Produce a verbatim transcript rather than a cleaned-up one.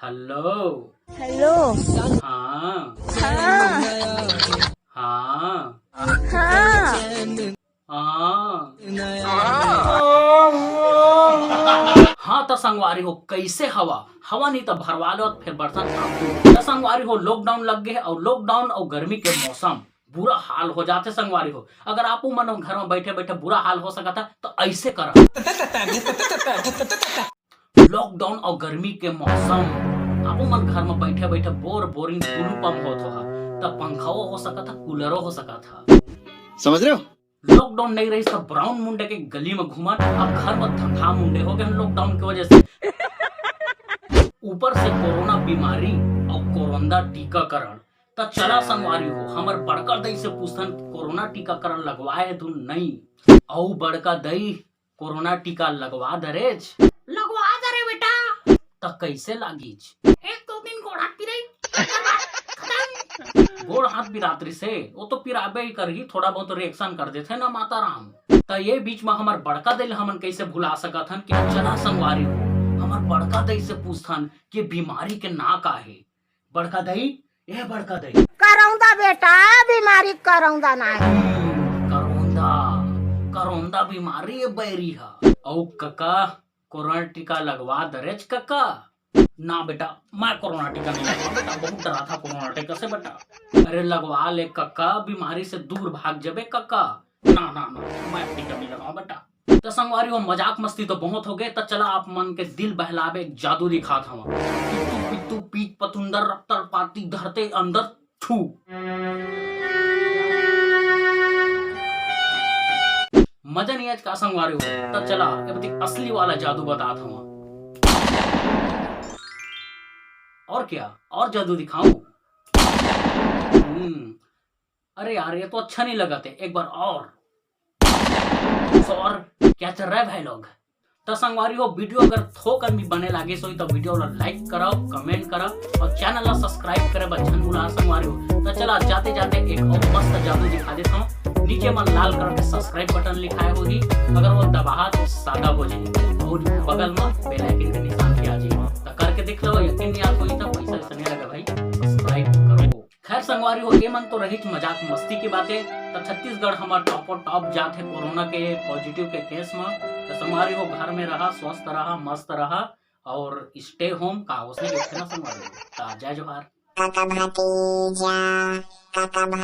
Hello. Hello. हाँ। हाँ। हाँ। हाँ। हाँ। हाँ, त संगवारी हो, कइसे हवा? हवा नहीं त भरवा लो, फेर बरसन आप। त संगवारी हो, लॉकडाउन लग गे हे, अउ लॉकडाउन अउ गर्मी के मौसम बुरा हाल हो जाथे संगवारी हो। अगर आपो मन घर में बैठे बैठे बुरा हाल हो सकत हे, त ऐसे करा। लॉकडाउन अउ गर्मी के मौसम, आपो मन घर में बैठे बैठे बोर बोरिंग टुलू पंप होत हो हा, त पंखाओ हो सकत हे, कूलरो हो सकत हे। समझ रहे हो? लॉकडाउन नहीं रहिस त ब्राउन मुंडे के गली में घूमन, अब घर में धंधा मुंडे हो गए लॉकडाउन की वजह से। ऊपर से कोरोना बीमारी अउ कोरोना टीकाकरण। त चला संगवारी हो, हमर बड़का दई से पूछथन, कोरोना टीकाकरण लगवाए हे धुन नहीं? अउ बड़का दई, कोरोना टीका लगवा दरेच? लगवा दरे बेटा। त कैसे लागिच? एक दो दिन गोड़ हाथ पिराई, ओकर बाद खतम। गोड़ हाथ पिरात रिसे, वो तो पिराबे ही करही, थोड़ा बहुत रिएक्शन कर देथे ना माता राम। त ये बीच में हमर बड़का दई ल हमन कैसे भुला सकत हन कि चला संगवारी हो, हमर बड़का दई से पूछथन कि बीमारी के ना का हे। बड़का दई, ए बड़का दई। करौंदा बेटा, बीमारी करौंदा ना हे। हम्म, करौंदा, करौंदा बीमारी ये बैरी हा। अउ कका, कोरोना टीका लगवा दरेच कका? ना बेटा, मैं कोरोना टीका नहीं लगवा बेटा, बहुत डरा था कोरोना टीका से बेटा। अरे लगवा ले कका, बीमारी से दूर भाग जबे कका। ना, ना, ना, मैं टीका नहीं लगाऊं बेटा। त संगवारी हो, मजाक मस्ती तो बहुत हो गए, त चला आप मन के दिल बहलावे एक जादू दिखात हवा। पित्तू पित्तू पीत पतुंदर रप्तर पाती धरते अंदर थू। मजा नहीं आज का संगवारी हो, त चला अब तक असली वाला जादू बतात हवा। और क्या, और जादू दिखाऊं? हम्म, अरे यार, ये तो अच्छा नहीं लगा थे, एक बार और। और क्या चल रहा है भाई लोग? त संगवारी हो, वीडियो अगर थोकन भी बने लागे सोई त वीडियो ला लाइक करव, कमेंट करव अउ चैनल ला सब्सक्राइब करे बर झन भुला संगवारी हो। त चला जाते जाते एक अउ मस्त जादू दिखा देत हव। नीचे म लाल कलर के सब्सक्राइब बटन लिखाए होही, अगर वो दबाहा तो सादा हो जाही अउ बगल म बेल आइकन के निशान भी आ जाही। त करके देख लो, यकीन नहीं आत होही त पैसा वैसा नहीं लगा भाई, सब्सक्राइब करो। खैर संगवारी हो, ये मन तो रहिच मजाक मस्ती की बातें। त छत्तीसगढ़ हमर टॉप और टॉप जात हे कोरोना के पॉजिटिव के केस म। त संगवारी हो, घर में रहा, स्वस्थ रहा, मस्त रहा और stay home का उसने कहते ना संगवारी हो। त जय जोहार। काका भतीजा, काका